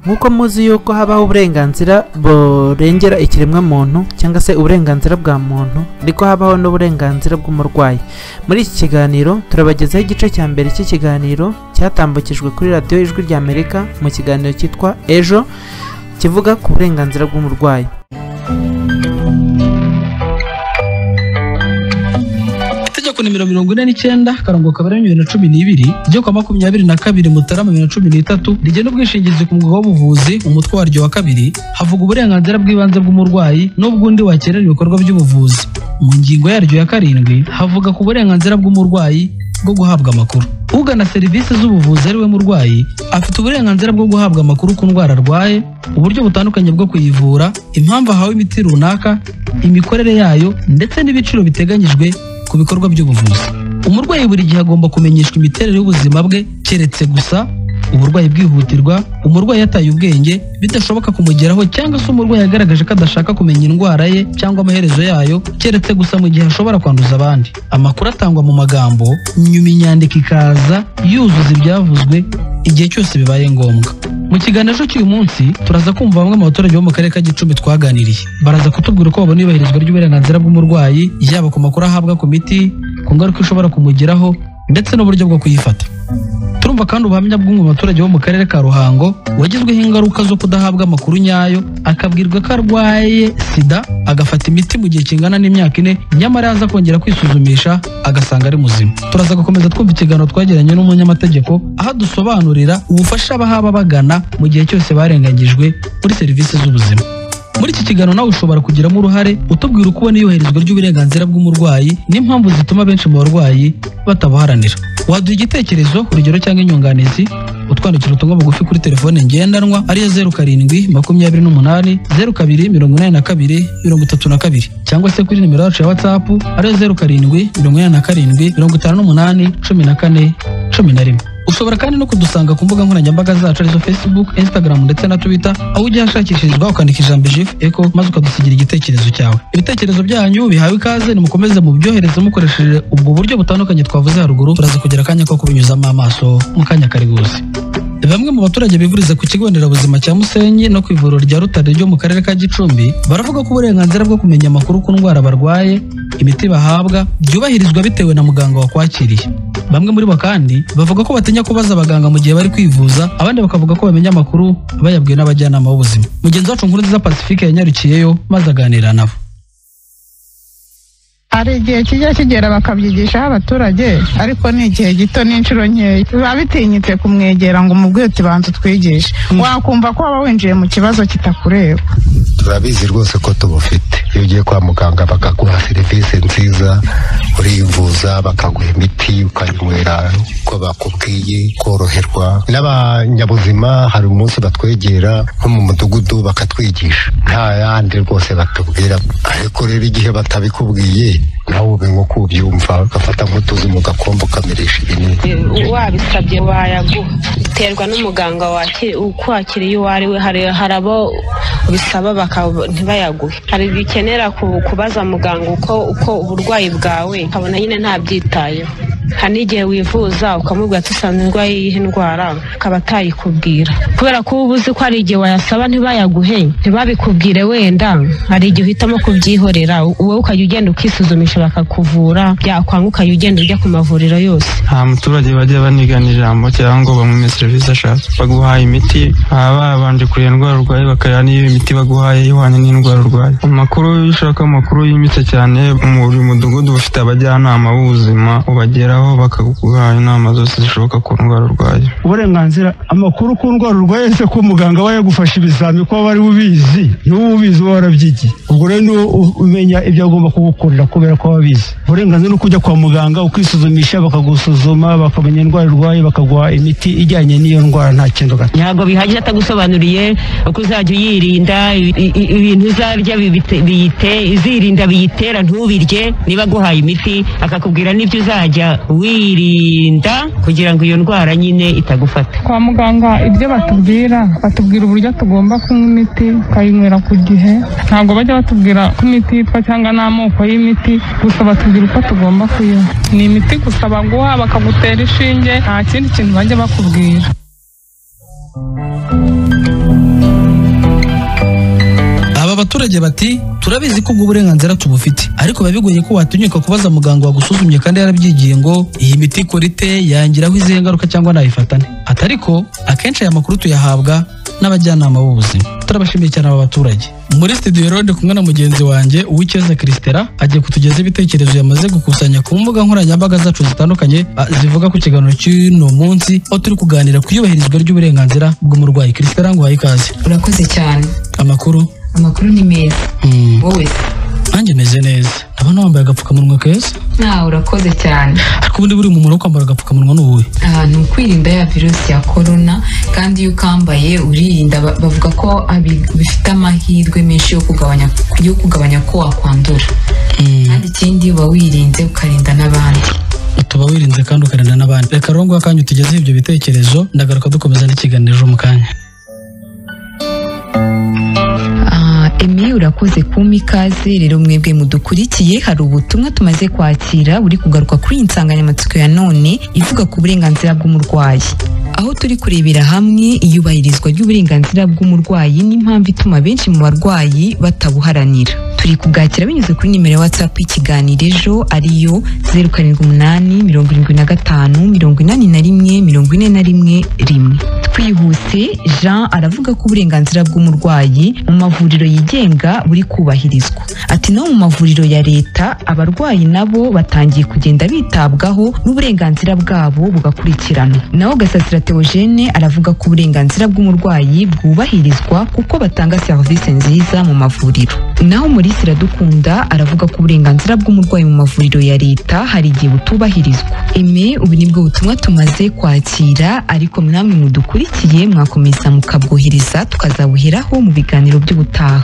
Nk'uko muzi yuko habaho uburenganzira burengera ikiremwamuntu cyangwa se uburenganzira bwa muntu, niko habaho n'uburenganzira bw'umurwayi. Muri iki kiganiro turabagezaho igice cya mbere cy'ikiganiro cyatambukijwe kuri Radiyo Ijwi ry'Amerika mu kiganiro cyitwa Ejo, kivuga ku burenganzira bw'umurwayi. Itegeko nimero 49/2012 ryo kwa 22 Mutarama 2013 rigena ubwishingizi ku mwuga w'ubuvuzi, umutwe waryo wa kabiri havuga uburenganzira bw'ibanze bw'umurwayi n'ubw'undi wakenera ibikorwa by'ubuvuzi. Mu ngingo yaryo ya 7 havuga ku burenganzira bw'umurwayi bwo guhabwa amakuru. Ugana serivisi z'ubuvuzi ari we murwayi afite uburenganzira bwo guhabwa amakuru ku ndwara arwaye, uburyo butandukanye bwo kuyivura, impamvu ahawe imiti runaka, imikorere yayo ndetse n'ibiciro biteganyijwe ku bikorwa by'ubuvuzi. Umurwayi buri gihe agomba kumenyeshwa imiterere y'ubuzima bwe, keretse gusa uburwayi bwihutirwa, umurwayi yataye ubwenge bidashoboka kumugeraho, cyangwa se umurwayi yagaragaje ko adashaka kumenya indwara ye cyangwa amaherezo yayo, keretse gusa mu gihe ashobora kwanduza abandi. Amakuru atangwa mu magambo, nyuma inyandiko ikaza yuzuza ibyavuzwe igihe cyose bibaye ngombwa. Mu kiganiro cy'uyu munsi turaza kumva bamwe mu baturage bo mu karere ka Gicumbi twaganiriye. Baraza kutubwira uko babona iyubahirizwa ry'uburenganzira bw'umurwayi, yaba ku makuru ahabwa ku miti, ku ngaruka ishobora kumugeraho ndetse n'uburyo bwo kuyifata. Turumva kandi ubuhamya bw'umwe mu baturage bo mu karere ka Ruhango wagizweho ingaruka zo kudahabwa amakuru nyayo, akabwirwa ko arwaye sida, agafata imiti mu gihe kingana n'imyaka 4, nyamara yaza kongera kwisuzumisha agasanga ari muzima. Turaza gukomeza twumva ikiganiro twagiranye n'umunyamategeko, aho adusobanurira ubufasha bahaba bagana mu gihe cyose barengagijwe muri serivisi z'ubuzima. Muri iki kiganiro nawe ushobora kugiramo uruhare utubwira uko ubona iyubahirizwa ry'uburenganzira bw'umurwayi n'impamvu zituma benshi mu barwayi batabuharanira. Waduha igitekerezo, urugero cyangwa inyunganizi, utwandikira ubutumwa bugufi kuri telefone ngendanwa ariyo 07 28 02 82 32, cyangwa se kuri nimero yacu ya WhatsApp ariyo 07 87 58 14 11. Ushobora kandi no kudusanga ku mbuga nkoranyambaga zacu arizo Facebook, Instagram ndetse na Twitter, aho ujya hashakishirizwa ukandika ijambo Jifu Echo maze ukadusigira igitekerezo cyawe. Ibitekerezo byanyu bihawe ikaze, nimukomeze mubyohereze mukoresheje ubwo buryo butandukanye twavuze haruguru. Turaza kugira akanya ko kubinyuzamo amaso mu kanya kari buze. Bamwe mu baturage bivuriza ku kigo nderabuzima cya Musenyi no ku ivuriro rya Rutare ryo mu karere ka Gicumbi baravuga ko uburenganzira bwo kumenya amakuru ku ndwara barwaye, imiti bahabwa byubahirizwa bitewe na muganga wakwakiriye. Bamwe muri bo kandi bavuga ko batinya kubaza abaganga mu gihe bari kwivuza, abandi bakavuga ko bamenya amakuru bayabwiwe n'abajyanama b'ubuzima. Mugenzi wacu Nkurunziza Pacifique yanyarukiyeyo maze aganira nabo. Hari igihe kijya kigera bakabyigishaho abaturage, ariko ni igihe gito n'inshuro nkeya. Biba bitinyitse kumwegera ngo umubwire uti banza utwigishe, wakumva ko waba winjiye mu kibazo kitakureba. Turabizi rwose ko tubufite. Iyo ugiye kwa muganga bakaguha serivisi nziza, urivuza, bakaguha imiti ukayinywera uko bakubwiye, koroherwa. N'abanyabuzima hari umunsi batwegera nko mu mudugudu bakatwigisha, nta yandi rwose batubwira. Ariko rero igihe batabikubwiye nawe ube nko kubyumva, ugafata nk'utuzi mu gakombe ukamirisha ibinini. Wabisabye bayaguha, biterwa n'umuganga ukwakiriye uwo ari we. Hari abo ubisaba ntibayaguhe, hari igihe ukenera kubaza muganga uko uburwayi bwawe, ukabona nyine ntabyitayeho. Hari n'igihe wivuza ukamubwira ati usanzwe ndwaye iyihe ndwara, akaba atayikubwira, kubera ko uba uzi ko hari igihe wayasaba ntibayaguhe, ntibabikubwire. Wenda hari igihe uhitamo kubyihorera, wowe ukajya ugenda ukisuzumisha bakakuvura, byakwanga ukajya ugenda ujya ku mavuriro yose. Nta muturage bajya banigana ijambo cyangwa ngo bamume serivisi ashaka. Baguhaye imiti baba babanje kureba indwara urwaye, bakareba niba imiti baguhaye ihwanye n'indwara urwaye. Amakuru iyo ushaka amakuru yimbitse cyane, buri mudugudu bafite abajyanama b'ubuzima, ubageraho bakaguha inama zose zishoboka ku ndwara urwaye. Uburenganzira amakuru ku ndwara urwaye, se ko muganga aba yagufasha ibizami ko aba ari ubizi, niwe ubizi uba warabyigiye, ubwo rero niwe umenya ibyo agomba kugukorera kubera ko aba abizi. Uburenganzira ni kujya kwa muganga ukisuzumisha, bakagusuzuma, bakamenya indwara urwaye, bakaguha imiti ijyanye n'iyo ndwara, nta kintu gato. Ntabwo bihagije atagusobanuriye uko uzajya uyirinda, ibintu uzarya uzirinda biyitera ntubirye. Niba aguhaye imiti akakubwira n'ibyo uzajya wirinda kugira ngo iyo ndwara nyine itagufata. Kwa muganga ibyo batubwira uburyo tugomba kunywa imiti, tukayinywera ku gihe. Ntabwo bajya batubwira ko imiti yitwa cyangwa n'amoko y'imiti, gusa batubwira uko tugomba kuyinywa. Ni imiti gusa baguha, bakagutera inshinge, nta kindi kintu bajya bakubwira. Abaturage bati turabizi ko ubwo burenganzira tubufite, ariko biba bigoye ko watinyuka kubaza muganga wagusuzumye kandi yarabyigiye ngo iyi miti ikora ite, yangiraho izihe ngaruka cyangwa nayifatane. Ati ariko akenshi aya makuru tuyahabwa n'abajyanama b'ubuzima. Turabashimiye cyane aba baturage. Muri studio rero ndi kumwe na mugenzi wanjye Uwicyeza Christella, agiye kutugezaho ibitekerezo yamaze gukusanya ku mbuga nkoranyambaga zacu zitandukanye zivuga ku kiganiro cy'uno munsi, aho turi kuganira ku iyubahirizwa ry'uburenganzira bw'umurwayi. Christella, nguhaye ikaze. Urakoze cyane. Amakuru? Amakuru ni meza. Wowe se? Nanjye meze neza. Ndabona wambaye agapfukamunwa keza. Urakoze cyane. Ariko ubundi buri mumaro wo kwambara agapfukamunwa ni uwuhe? Ni ukwirinda ya virusi ya korona, kandi iyo ukambaye uririnda, bavuga ko bifite amahirwe menshi yo kugabanya ko wakwandura. Kandi ikindi uba wirinze ukarinda n'abandi. Tuba wirinze kandi ukarinda n'abandi. Reka rero nguhe akanya utugezeho ibyo bitekerezo, ndagaruka dukomeza n'ikiganiro ejo mu kanya. Emi, urakoze kumpa ikaze. Rero mwebwe mudukurikiye, hari ubutumwa tumaze kwakira buri kugaruka kuri iyi nsanganyamatsiko ya none ivuga ku burenganzira bw'umurwayi, aho turi kurebera hamwe iyubahirizwa ry'uburenganzira bw'umurwayi n'impamvu ituma benshi mu barwayi batabuharanira. Turi kubwakira binyuze kuri nimero ya WhatsApp y'ikiganiro ejo, ariyo 078 75 81 41 1. Twihuse, Jean aravuga ko uburenganzira bw'umurwayi mu mavuriro yigenga buri kubahirizwa. Ati no mu mavuriro ya leta abarwayi nabo batangiye kugenda bitabwaho n'uburenganzira bwabo bugakurikiranwa. Naho Gasasira Theogene aravuga ko uburenganzira bw'umurwayi bwubahirizwa kuko batanga serivisi nziza mu mavuriro. Naho Maurice Iradukunda aravuga ko uburenganzira bw'umurwayi mu mavuriro ya leta hari igihe butubahirizwa. Eme, ubu nibwo butumwa tumaze kwakira, ariko namwe mudukurikiye mwakomeza mukabwohereza tukazabuheraho mu biganiro by'ubutaha.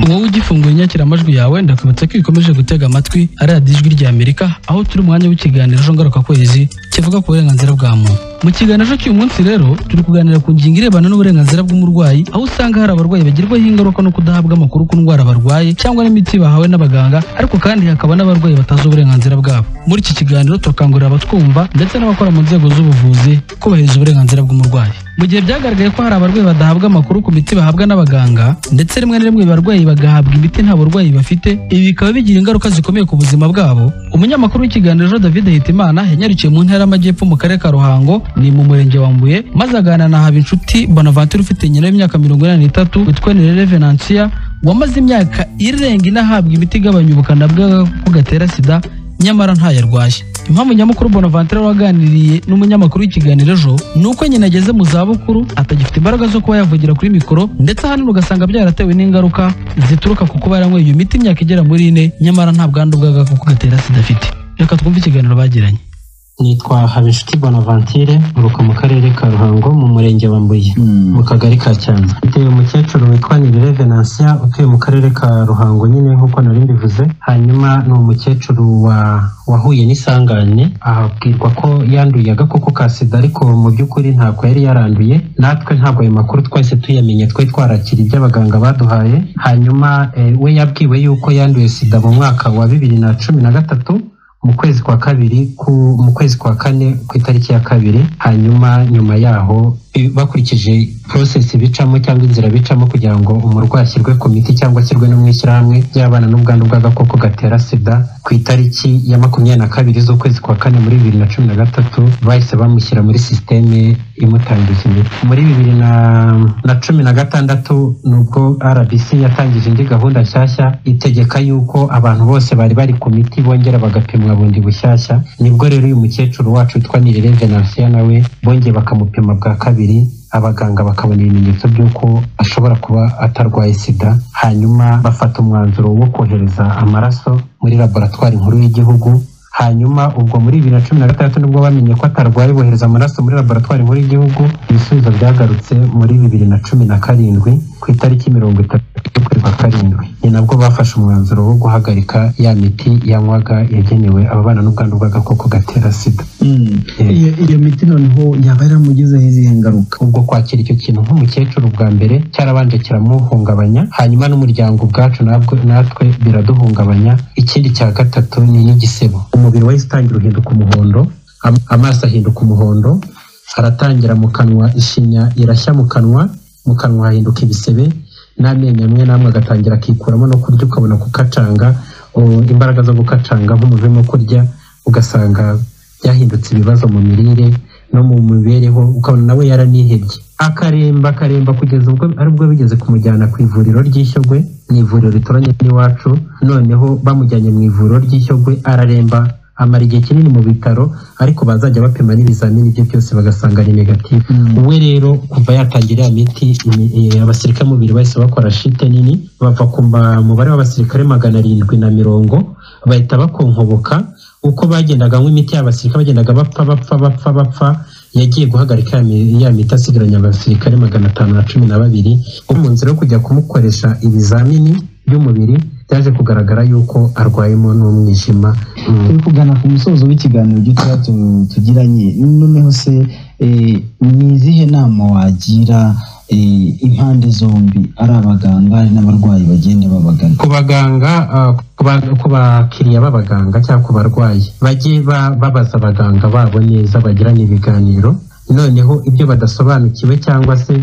Wowe ugifunguye inyakiramajwi yawe, ndakwibutsa ko ikomeje gutega amatwi ari radiyo Ijwi rya Amerika, aho turi mu mwanya w'ikiganiro ejo ngarukakwezi kivuga ku burenganzira bwa muntu. Mu kiganiro cy'uyu munsi rero turi kuganira ku ngingo irebana n'uburenganzira bw'umurwayi, aho usanga hari abarwayi bagirwaho ingaruka no kudahabwa amakuru ku ndwara barwaye cyangwa n'imiti bahawe n'abaganga, ariko kandi hakaba n'abarwayi batazi uburenganzira bwabo. Muri iki kiganiro turakangurira abatwumva ndetse n'abakora mu nzego z'ubuvuzi kubahiriza uburenganzira bw'umurwayi. Mu gihe byagaragaye ko hari abarwayi badahabwa amakuru ku miti bahabwa n'abaganga, ndetse rimwe na rimwe abarwayi bagahabwa imiti nta burwayi bafite, ibi bikaba bigira ingaruka zikomeye ku buzima bwabo. Umunyamakuru w'ikiganiro ejo David Hitimana yanyarukiye mu ntara y'Amajyepfo mu karere ka Ruhango, ni mu murenge wa Mbuye, maze aganira na Habinshuti Bonaventure ufite nyina w'imyaka 83 witwa Nirere Venantia, wamaze imyaka irenga inahabwa imiti igabanya ubukana bw'agakoko gatera sida, nyamara ntayarwaye. Impamvu nyamukuru Bonaventure waganiriye n'umunyamakuru w'ikiganiro ejo ni uko nyina ageze mu zabukuru atagifite imbaraga zo kuba yavugira kuri mikoro, ndetse ahanini ugasanga byaratewe n'ingaruka zituruka ku kuba yaranyweye iyo miti imyaka igera muri 4, nyamara nta bwandu bw'agakoko gatera sida afite. Reka twumve ikiganiro bagiranye. Nitwa Habinshuti Bonaventure, nturuka mu karere ka Ruhango mu murenge wa Mbuye, mu kagari ka Cyanza. Mfite umukecuru witwa Nirere Venantia utuye mu karere ka Ruhango nyine nk'uko nari mbivuze. Hanyuma ni umukecuru wahuye n'isangane, ahabwirwa ko yanduye agakoko ka sida, ariko mu by'ukuri ntabwo yari yaranduye. Natwe ntabwo ayo makuru twahise tuyamenya, twari twarakira ibyo abaganga baduhaye. Hanyuma we yabwiwe yuko yanduye sida mu mwaka wa 2013 mu kwezi kwa kabiri, mu kwezi kwa kane ku itariki ya 2. Hanyuma nyuma yaho bakurikije process bicamo cyangwa inzira bicamo kugira ngo umurwayi ashyirwe ku miti cyangwa ashyirwe no mu ishyirahamwe ry'abana n'ubwandu bw'agakoko gatera sida, ku itariki ya 22 z'ukwezi kwa kane muri 2013 bahise bamushyira muri systeme imutangiza imiti. Muri 2016 nubwo RBC yatangije indi gahunda nshyashya itegeka yuko abantu bose bari bari ku miti bongera bagapimwa bundi bushyashya. Nibwo rero uyu mukecuru wacu witwa Nirere Venantia nawe bongeye bakamupima bwa kabiri, abaganga bakabona ibimenyetso by'uko ashobora kuba atarwaye sida. Hanyuma bafata umwanzuro wo kohereza amaraso muri laboratwari nkuru y'igihugu. Hanyuma ubwo muri 2016 nibwo bamenye ko atarwaye, bohereza amaraso muri laboratwari nkuru y'igihugu. Ibisubizo byagarutse muri 2017 ku itariki 30 z'ukwezi kwa karindwi. Ni nabwo bafashe umwanzuro wo guhagarika ya miti yanywaga yagenewe ababana n'ubwandu bw'agakoko gatera sida. Iyo miti noneho yaba yaramugizeho izihe ngaruka? Ubwo kwakira icyo kintu nk'umukecuru bwa mbere cyarabanje kiramuhungabanya, hanyuma n'umuryango ubwacu natwe biraduhungabanya. Ikindi cya gatatu ni n'igisebo. Umubiri wahise utangira uhinduka umuhondo, amaso ahinduka umuhondo, aratangira mu kanwa, ishinya irashya mu kanwa, Mu kanwa hahinduka ibisebe, n'amenyo amwe n'amwe agatangira akikuramo, no kurya ukabona kukacanga, imbaraga zo gukacanga nk'umuntu urimo kurya, ugasanga byahindutse ibibazo mu mirire no mu mibereho, ukabona nawe yaranihebye, akaremba akaremba kugeza ubwo aribwo bigeze kumujyana ku ivuriro ry'Ishyogwe, ni ivuriro rituranye n'iwacu. Noneho bamujyanye mu ivuriro ry'Ishyogwe araremba, amara igihe kinini mu bitaro, ariko bazajya bapima n'ibizamini bye byose bagasanga ni negative. We rero kuva yatangira ya miti, abasirikare mubiri bahise bakora shite nini, bava ku mubare w'abasirikare 740 bahita bakonkoboka. Uko bagendaga anywa imiti y'abasirikare bagendaga bapfa bapfa bapfa bapfa, yagiye guhagarika ya miti asigaranye abasirikare 512. Mu nzira yo kujya kumukoresha ibizamini by'umubiri byaje kugaragara yuko arwayemo n'umwijima. Turi kugana ku musozo w'ikiganiro gitoya tugiranye, noneho se ni izihe nama wagira impande zombi, ari abaganga ari n'abarwayi bagenda babagana? Ku baganga, ku bakiriya b'abaganga cyangwa ku barwayi, bajye babaza abaganga babo neza, bagirane ibiganiro, noneho ibyo badasobanukiwe cyangwa se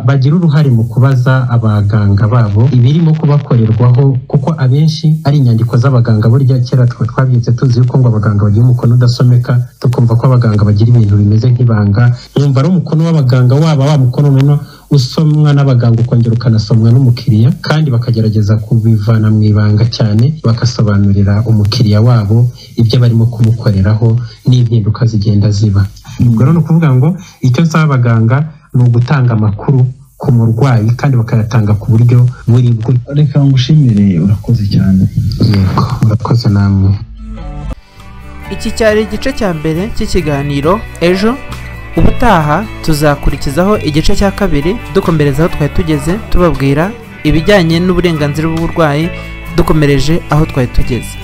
bagira uruhare mu kubaza abaganga babo ibirimo kubakorerwaho, kuko abenshi ari inyandiko z'abaganga. Burya kera twabyutse tuzi yuko ngo abaganga bagira umukono udasomeka, tukumva ko abaganga bagira ibintu bimeze nk'ibanga, nkumva ari umukono w'abaganga waba wa mukono noneho usomwa n'abaganga ukongera ukanasomwa n'umukiriya, kandi bakagerageza kubivana mu ibanga cyane, bagasobanurira umukiriya wabo ibyo barimo kumukoreraho n'impinduka zigenda ziba. Ubwo rero ni ukuvuga ngo icyo nsaba abaganga ni ugutanga amakuru ku murwayi kandi bakayatanga ku buryo buri bwo. Reka ngushimire, urakoze cyane. Yego, urakoze namwe. Iki cyari igice cya mbere cy'ikiganiro ejo. Ubutaha tuzakurikizaho igice cya kabiri, dukomereza aho twari tugeze, tubabwira ibijyanye n'uburenganzira bw'uburwayi, dukomereje aho twari tugeze.